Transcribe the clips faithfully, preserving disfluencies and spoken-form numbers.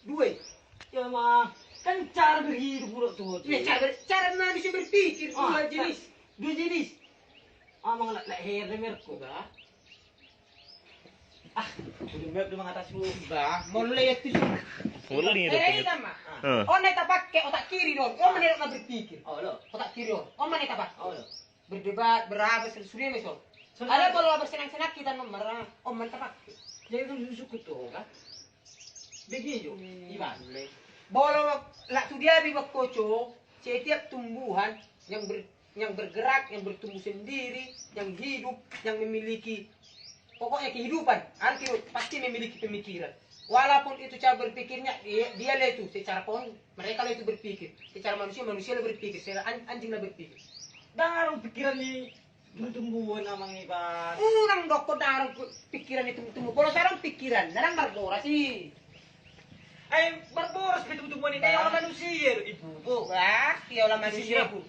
Dua i. Ya, Mang. Kan cara berhidup buruk tuh. Ya, cara ber-, cara manusia berpikir, ah, dua jenis. Dua jenis. Amang, lak, lak, her, demerku. Bah. Ah, udah web, udah mengatasi lu. Bah, mau lu lihat tuh. Mau lu lihat tuh. Eh, ini kan, Mak. Ah. Oh, nanti tak pakai otak kiri dong. Oh, mana nak berpikir? Oh, lo. Otak kiri dong. Oh, mana tak pakai? Oh, lo. Berdebat, berapa, seluruhnya, so. Ada kalau bersenang-senang kita nomor, oh, mana tak pakai? Jadi itu suku tuh, kan? Begitu, hmm. Iban. Bolo, lak tu dia di Bangkoco, setiap tumbuhan yang ber-, yang bergerak, yang bertumbuh sendiri, yang hidup, yang memiliki, pokoknya kehidupan, arti pasti memiliki pemikiran. Walaupun itu cara berpikirnya, dia, dia lah itu secara pohon, mereka lah itu berpikir. Secara manusia, manusia lah berpikir. Secara an-, anjing lah berpikir. Dalam pikiran ni tumbuh-tumbuhan, Amang, Iban. Unang dokkon adong pikiran ni tumbuh-tumbuh. Kalau sekarang pikiran, ndang marboras i. Ai marboras pe tumbuh-tumbuhan i, bah, iola manusia do, i pupuk. Bah, iola manusia. Isi pupuk.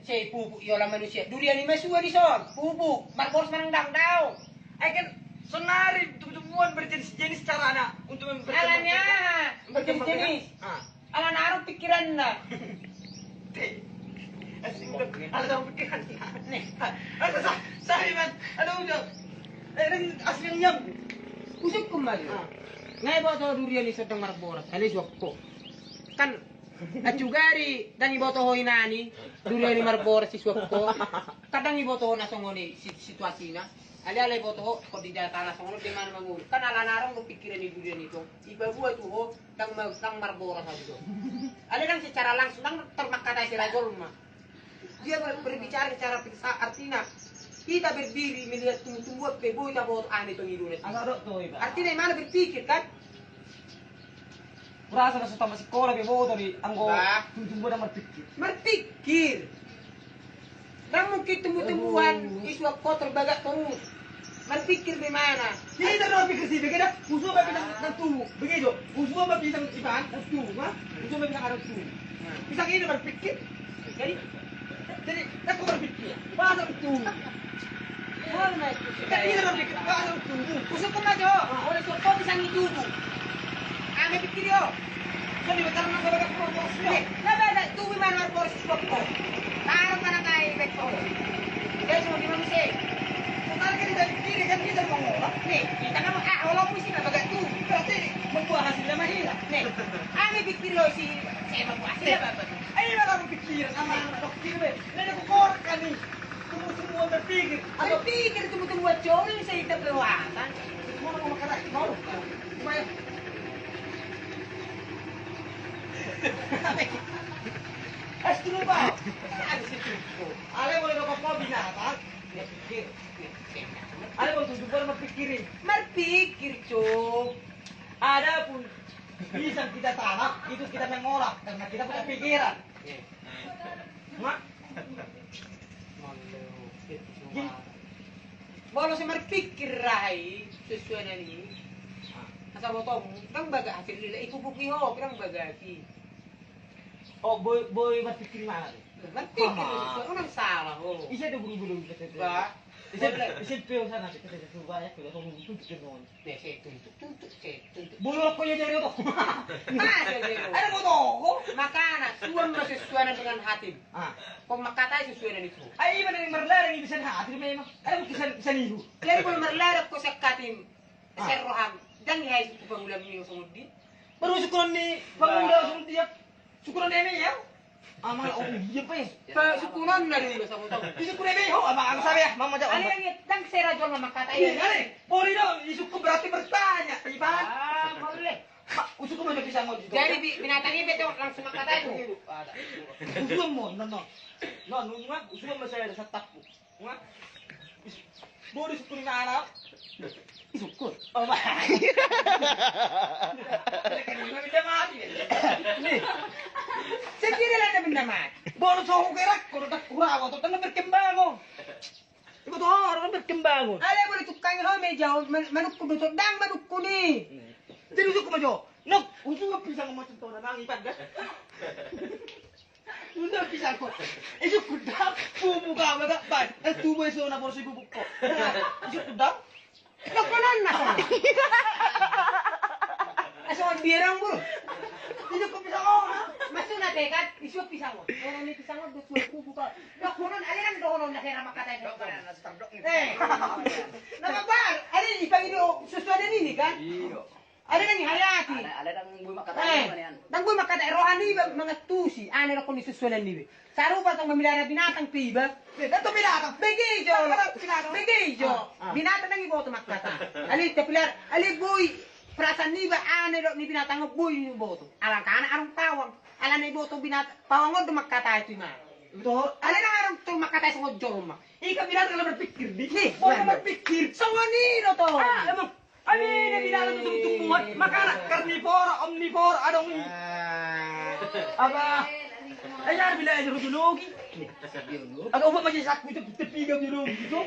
Sai pupuk iola manusia. Durian i ma sua dison. Pupuk. Marboras manang ndang, daong. Ai kan sonari tumbuh-tumbuhan berjenis-jenis carana untuk mem-, alana berkembang, berkembang, berjenis-jenis. Ah. Alana adong pikiranna. Te. Asing, alana adong pikiranna. Nih. Aduh, sa-, sa-, Iban. Aduh, udah. Eh, ini asli yang nyam. Usungkun ma jo. Ah. Nga iboto ho durian i ndang marboras, alai suap ho. Kan, acu gari, ndang iboto ho inana i, durian i marboras i suap ho. Kan ndang iboto ho na songon i si-, situasina. Alai, alai iboto ho, kondisi tanah songon on, di mana mangolu. Kan alana adong do pikiran ni durian i tong. Ipaboa tu ho, ndang ma-, ndang marboras aju do. Alai ndang secara langsung, ndang tarmangkatai sira jolma. Dia ber-, berbicara secara filsa-, artina, kita berdiri melihat tumbuh-tumbuhan pe boi taboto aha na tong i do na. Artina i mana berpikir, kan? Rasa na so tamat sikola pe boto do i anggo tumbuh-tumbuhan marpikir. Marpikir. Ndang mungkin tumbuh-tumbuhan i suap ho terbagak terus. Marpikir di mana? Jadi terus pikir si, begitu. Usul apa pisang dan tumbuh. Begitu. Usul apa pisang ikan dan tumbuh, ha? Usul apa pisang ada tumbuh. Pisang ini marpikir. Jadi, jadi, aku marpikir. Pasang tumbuh. Kan ini marpikir, pasang tumbuh. Usungkun ma jo. Oleh suap ho pisang i tubu. Ame pikir yo. Kan di pacaran sama dengan proposnya. Nih, na bagak tubu i mana proposnya. Taruh mana ngai beko. Dia cuma di manusia. Sementara kan tidak pikir kan kita mau ngolak. Nih, kita kan, ah, walaupun sih na bagak tubu. Berarti membuat hasilnya mah hilang. Nih, ame pikir lo si, saya membuat hasilnya apa tuh? Ayo, baru pikir sama anak pikir, be. Nah, aku korek kan nih. Tumbuh-tumbuhan berpikir. Berpikir tumbuh-tumbuhan, coba saya kita kelewatan. Mau, mau makan, mau. Supaya Es dulu, Bang. Ada situ. Ale boleh dapat kau binatang. Dia pikir. Ale boleh tujuh bulan berpikirin. Berpikir, Cuk. Adapun pisang kita tanam, itu kita mengolah karena kita punya pikiran. Mak. Jadi, molo so marpikir raha i, sesuai na ni. Asa botomu, ndang bagak hasil lila, i pupuk i ho, ndang bagak i. Oh, boi, boi marpikir mana tu? Marpikir sesuai, ndang salah ho. Ise do buru-buru kita tu? Bah. Ise, ise pio sana kita tu banyak kita tu pikir non. Be, sai tuntuk, tuntuk, sai tuntuk. Bolok ko ya jari oto. Masa jari oto? Ada moto ko? Makana, suan ma sesuanan dengan hatim. Ah. Kong makatai sesuanan itu. Ai, ima na marlarang i bisa hatim memang. Ada mungkin bisa, bisa nihu. Jadi boleh marlarang ko sian hatim. Ah. Sian roham. Ndang i hai suku pangula mio songon dia. Baru sukuran ni pangula songon dia. Sukuran ni eme ya? Amang, oh, iya, Pak. Pak, sukuran na dulu sama tahu. Di sukuran eme, ho, amang, aku sabe ya, mama jawab. Ale yang ndang sera jolma makatai. Iya, ale. Boleh dong, di suku berarti bertanya, Iban. Ah, boleh. Pak, usuk mau jadi sama juga. Jadi bi-, binatang ini betul langsung makatai tu. Usuk mau, non, non. Non, non, usuk mau saya ada satapku. Wah. Bodo sukkun ni anak. Sukkun. Oh, bah. Ini benda mati. Nih. Sendiri lah ada benda mati. Bodo so hugerak, kalau tak kurang, atau tengah berkembang, oh. Ibu tuh orang berkembang, oh. Ale boleh tukang ho meja, oh, men-, manukku betul, ndang manukku nih. Jadi sukkun aja. Nok, untuk apa bisa ngomong tentang orang Iban, dah? Udah bisa kok. Isu kudang, bubu kau agak ban. Eh, tubuh isu na porsi bubu kok. Isu kudang. Kau pernah nak? Songon dia dong, Bro. Ini kok pisang on, ha? Maksudna te kan, isu pisang on. Kalau ini pisang on, dua puluh ribu kau. Dohonon, ale kan dohonon na hera makatai. Eh. Nama bar, ale dipangido sesuai dengan ini kan? Iya. Ale kan dihayati. Ale, ale dang boi makatai. Eh, dang boi makatai roha niba mangantusi. Ane rokon ni sesuai dengan niba. Sarupa tong mamilara binatang pe iba. Bege jo. Bege jo. Binatang nang iboto mangkatai. Ale tapilara, ale boi perasaan niba ane dok ni binatang on boi iboto. Alangkana adong pawang. Alana iboto binatang pawang on do mangkatai tu ima. Ale nang adong tu mangkatai songon jolma. Ika binatang ala berpikir di. Nih, berpikir. Songon i do to. Ah, emang. Ai beda binatang tu tumbuhan, makana karnivora, omnivora, adong i. Apa? Ai jala biologi. Agak ubat masih saku itu, tepi biologi itu.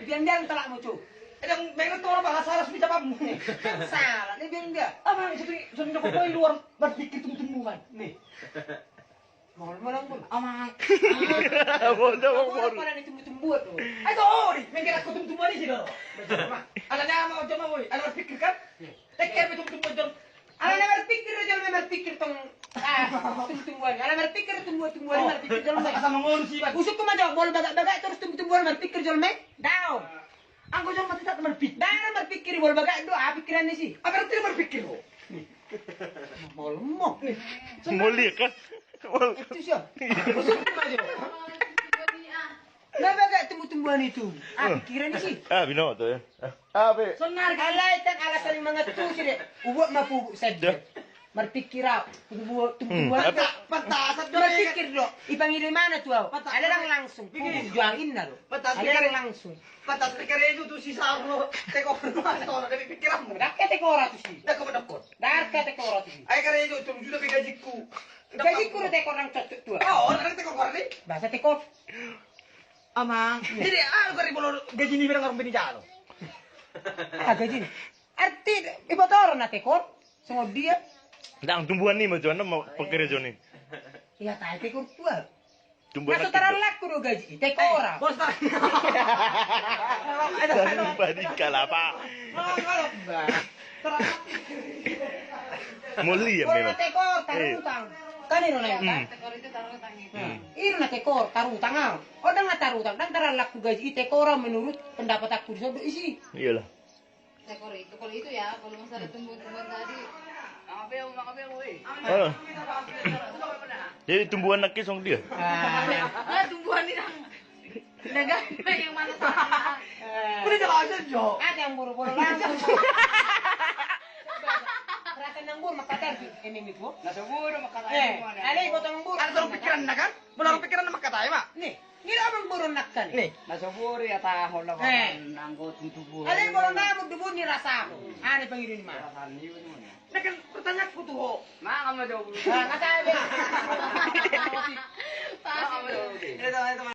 Biar dia talak muncul. Ada mengetor bahasa salah sudah paham. Salah, dia biar dia. Apa itu, sudah kau luar berpikir tumbuh-tumbuhan. Nih. Mol, mol, mol. Amang. Mol, mol, mol. Pada ditumbuh-tumbuhan tu. Ai tu, oh, di, mengkira aku tumbuh-tumbuhan di sini. Ala nama, jama, woi. Ala berpikir kan? Teker tumbuh-tumbuhan, jam. Ala nama berpikir, jam, nama berpikir tong. Ah, tumbuh-tumbuhan. Ala berpikir tumbuh-tumbuhan, berpikir, jam. Asal, asal mengurus sih, Bang. Usuk tu majo, mol bagak-bagak terus tumbuh-tumbuhan berpikir, jam, mai. Daun. Anggo jam mati tak berpikir. Daun berpikir, mol bagak do, ah, pikiran ni si. Apa berarti berpikir, oh? Mol, mol. Mol dia kan? Itu sia. Maksudna, Pak Jo. Na bagak tumbuh-tumbuhan itu. Ah, pikiran ni si. Ah, binoto ya. Ah, be. Alai kan ala saling mangantusi de. Ubuat ma pupuk sadia. Marpikir au. Tumbuh-tumbuhan. Pantasan do. Marpikir do. Ipangido imana tu au. Alai dang langsung. Pupuk jual inna do. Alai dang langsung. Pantas ni karejo tu si Sarno, tekor, tekor, dari pikiranmu. Dang ke tekor tu si. Dang ke tekor. Dang ke tekor tu si. Ai karejo, tolu juta pe gajikku. Gajikku do tekor nang cocok tu. Ah, orang tekor, orang ni. Bahasa tekor. Amang. Jadi, ah, kari bolo gaji ni bilang orang bini jalo. Ah, gaji ni. Arti, iboto orang na tekor. Songon dia. Dang tumbuhan ni ma jo, nama pakarejo ni. Iya, tai tekor tu. Tumbuhan na so tarallakku do gaji, tekora. Bos, tar-, Tarumpa di kalapa. Moli ya memang. Tekor, tarutang. Kan iro na. Tekor itu tarutang itu. Iro na tekor, tarutang au. Oh, dang na tarutang, dang tarallakku gaji, tekora menurut pendapatanku di sodo isi. Iyalah. Tekor itu, kalau itu ya, kalau masalah tumbuh-tumbuhan tadi. Jadi tumbuhan nangkin songon dia. Ah, tumbuhan ni nang. Dagang yang mana sana? Udah jelasin, Jo. Ada yang buru-buru langsung. Perasaan nang buru makatai ini itu. Nah, seburu makatai. Eh, ada yang potong buru. Ada pikiran kan? Benar pikiran makatai, Mak. Nih. Ngira abang boru nangkin. Nih, na so boru ya taho lah. Eh. Nanggo tutu boru. Ale boru namu dubun ni rasa. Ane pangido ni ma. Rasa ni boru. Na kan pertanyaanku tu ho. Mangan ma jo. Ah, kata be. Mangan ma jo.